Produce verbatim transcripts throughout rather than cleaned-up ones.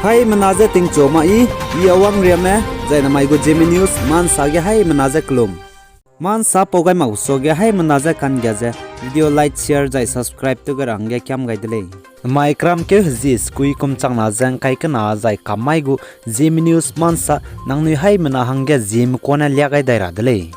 Haimena je tingchu ma i, i Awang Riame, zai namai gu Zeme News, mansa ge haimena je kelum. Mansa pau gai mak suage haimena je kanggia ze, video like, share, zai subscribe tew gai ra hangge kiam gai de lei. Namai keram keu hezie sekui kum changna ze ngkai kena zai kamai gu Zeme News mansa nangnui haimena hangge Zeme kuane lia gai dai ra de lei.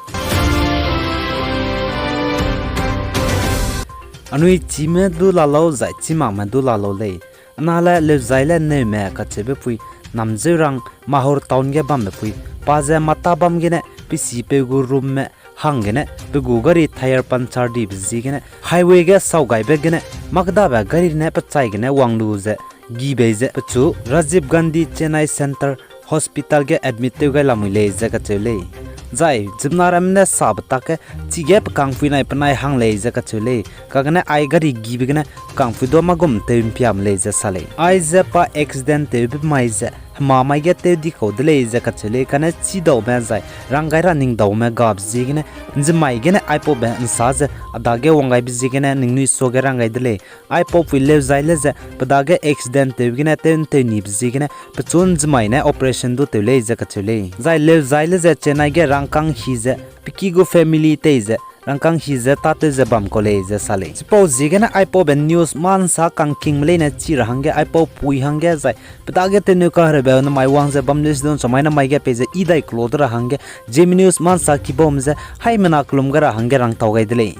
Anui chime du la lau zai chimakme du la lau lei. Ana le Leuzaile Neume kacheube pui, Namzeurang Mahur town ge bambe pui, pa ze mata bam gene, pe sipeu gu room me, hanggene, pe gu gari tyre puncture dibe ziegene, highway ge sau gaibe gene, makdabe gari ne pe chai gene wang lu ze, gi bei ze, pechu Rajiv Gandhi Chennai Central Hospital ge admit tew gai lamui lei ze kacheu lei. Zai, ziemmena ramme ne sabe tak ge, chige pe kangpui nai penai hang lei ze kacheu lei. Kagene ai gari gibe gene, pe kangpui du ma gum tew mpiam lei ze sa lei. Aize pa accident tewbe mai ze, hema mai ge tew di kau de lei ze kacheu lei, kane chidaume zai, rang gai ra ningdaume gabe ziegene, nzemai gene aipaube nsa ze, a dage wang gaibe ziegene, ningnui suage rang gai de lei. Aipaupui Leuzaile ze, pe dage accident tewbe gene, tew ntew nibe ziegene, pechu nzemai ne operation du tew lei ze kacheu lei. Zai Leuzaile ze Chennai ge rangkâng hi ze, pe ki gu family tei ze, rangkâng hi ze tâtew ze bam kau lei ze sa lei. Chipau ziegene aipaube news mansa kangkingme leine chi ra hangge aipaupui hangge zai, pe dage tewneu kahereube namai wang ze bam lei sidon chamai namai ge pei ze i dai kelo de ra hangge, Zeme News mansa kibaume ze, haimena kelum gai ra hangge rangtau gai de lei.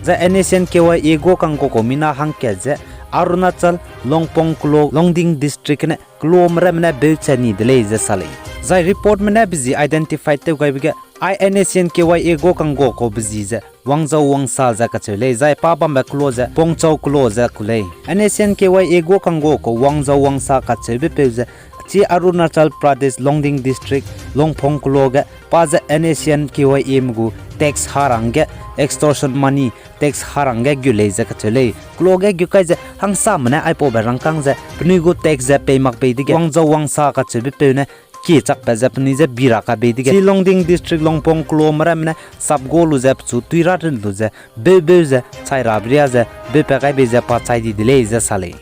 Zai N S C N K Y A gu kangguakau mina hangkat ze, Arunachal, Longpong kelo, Longding District gene, keloa ramme ne beuche ni de lei ze sa lei. Zai reportme ne bezi identify tew gaibe ge, ai N S C N K Y A gu kangguakaube zi ze, Wangzau Wangsa ze kacheu lei, zai pa bambe keloa ze, Pongchau keloa ze ku lei. N S C N K Y A gu kangguakau Wangzau Wangsa kacheube peu ze, chi Arunachal Pradesh Longding District, Longphong keloa ge, pa ze N S C N K Y A me gu tax harangge, extortion money, tax harangge gu lei ze kacheu lei. Keloa ge gu kai ze hangsame ne aipaube rangkâng ze, penui gu tax ze pei mak bei dege, Wangzau Wangsa kacheube peu ne, kie chakpat ze penui ze bi ra ka bei dege, chi Longding District Longphong keloa ramme ne, sap gu lu ze pechu tui ra rin lu ze, beu beu ze, chai rabe ria ze, beupat gai bei ze pa chai di de lei ze sa lei.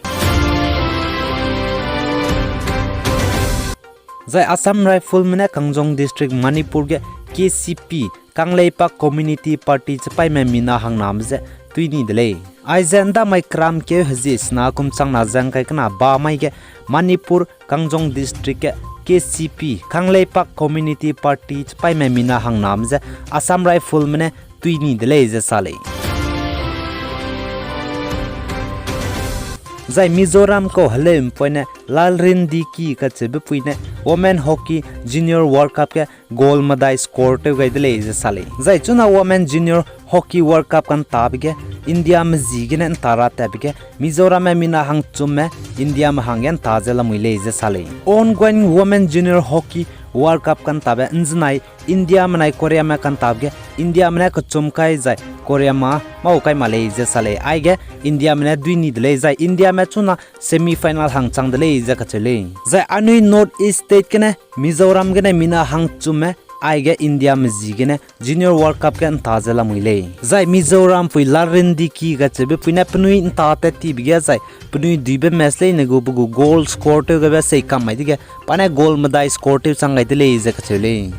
Zai Assam Rifleme ne Kamjong District Manipur ge K C P, Kangleipak Community Party chipaîme mina hangname ze tui ni de lei. Aize ndamai keram keu hezie sena kum changna ze ngkai kena ba mai ge Manipur Kamjong District ge K C P, Kangleipak Community Party chipaîme mina hangname ze Assam Rifleme ne tui ni de lei ze sa lei. Zai Mizoram kau heleu mpoine Lalrindiki kacheube pui ne Women Hockey Junior World Cup ge goal medai score tew gai de lei ze sa lei. Zai chuna Women Junior Hockey World Cup kantabe ge Indiame ziegene nta ra tatbe ge Mizoramme mina hangchumme Indiame hangge nta ze lamui lei ze sa lei. Ongoing Women Junior Hockey World Cup kantabe nzenai Indiame nai Koreame kantabe ge Indiame ne kechum kai zai Koreame mâ kai ma lei ze sa lei. Aige Indiame ne dui ni de lei zai Indiame chuna semi final hangchang de lei ze kacheu lei. Zai anui North East State gene Mizoram gene mina hangchumme aige Indiame ziegene Junior World Cup ge nta ze lamui lei. Zai Mizoram pui Lalrindiki kacheube pui ne penui nta tat tibe ge zai penui duibe match leine gu pe gu goal score tew gaibe sei kam mai dege pa ne goal medai score tew chang gai de lei ze kacheu lei.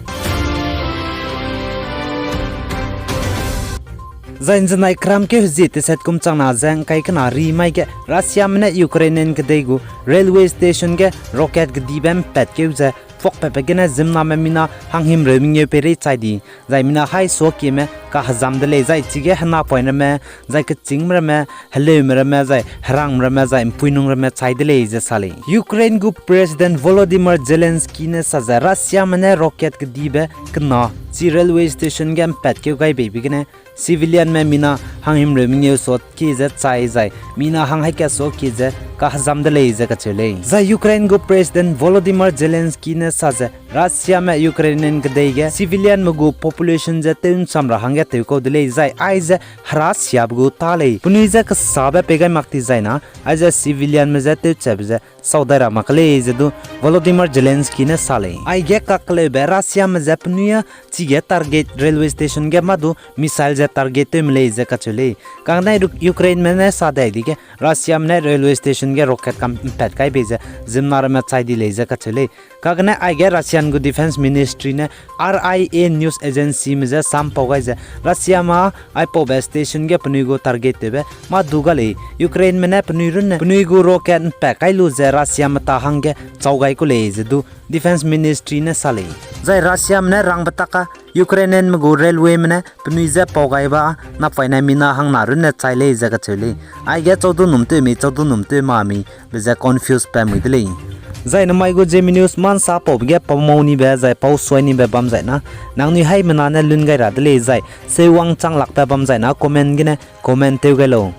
Zai nzenai keram keu hezie teset kum changna ze ngkai kena ri mai ge Russiame ne Ukrainian kedei gu railway station ge rocket kedibe mpat keu ze puakpatbe gene ziemmename mina hanghimreu mengeu peirei chai di, zai mina hai suakieme kahezam de lei zai chige henapoine ramme, zai kechîngme ramme, heleume ramme, zai herangme ramme, zai mpuinung ramme chai de lei ze sa lei. Ukraine gu President Volodymyr Zelensky ne sa ze Russiame ne rocket kedibe kena chi railway station ge mpat keu gai beibe gene civilianme mina hanghimreu mengeu suakie ze chai zai mina hang haika suakie ze kahezam de lei ze kacheu lei. Zai Ukraine gu President Volodymyr Zelensky ne sa ze Russiame Ukrainian kedei ge civilianme gu population ze tew ncham ra hangge tewkau de lei zai aize hera siabe gu ta lei. Penui je kesabe pei gai mak ti zai na, aize civilianme je tewchabe ze sau dai ra mak lei ze du Volodymyr Zelensky ne sa lei. Aige kakleube Russiame ze penui a chige target railway station ge mâ du missile ze target tewme lei ze kacheu lei. Kagene Ukraineme ne sa dai dege Russiame ne railway station ge rocket kam mpat kai bei ze ziemmena ramme chai di lei ze kacheu lei. Kagene aige Russian gu Defence Ministry ne R I A News Agencyme je sam pau gai ze Russiame aipaube station ge penui gu target tewbe mâ du ga lei. Ukraineme ne penui runne penui gu rocket mpat kai lu ze Russiame ta hangge chau gai ku lei ze du Defence Ministry ne sa lei. Zai Russiame ne rangbe tak a Ukrainianme gu railwayme ne penui je pau gai ba napoine mina hangna runne chai lei ze kacheu lei. Aige chau du num tew mi, chau du num tew ma mi be ze confuse pa mui de lei. Zai namai gu Zeme News mansa paube ge pau mau nibe zai pau suai nibe bam zai na, nangnui haimena ne lun gai ra de lei zai, seuwang chang lakbe bam zai na comment gene comment tew gai lau.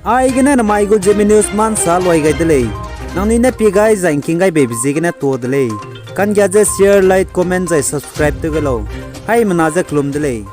Aigene namai gu Zeme News mansa luai gai de lei. Nangnui ne pie gai zai ngking gai beibe ziegene tuâ de lei. Kanggia ze share, like, comment zai subscribe tew gai lau. Haimena ze kelum de lei.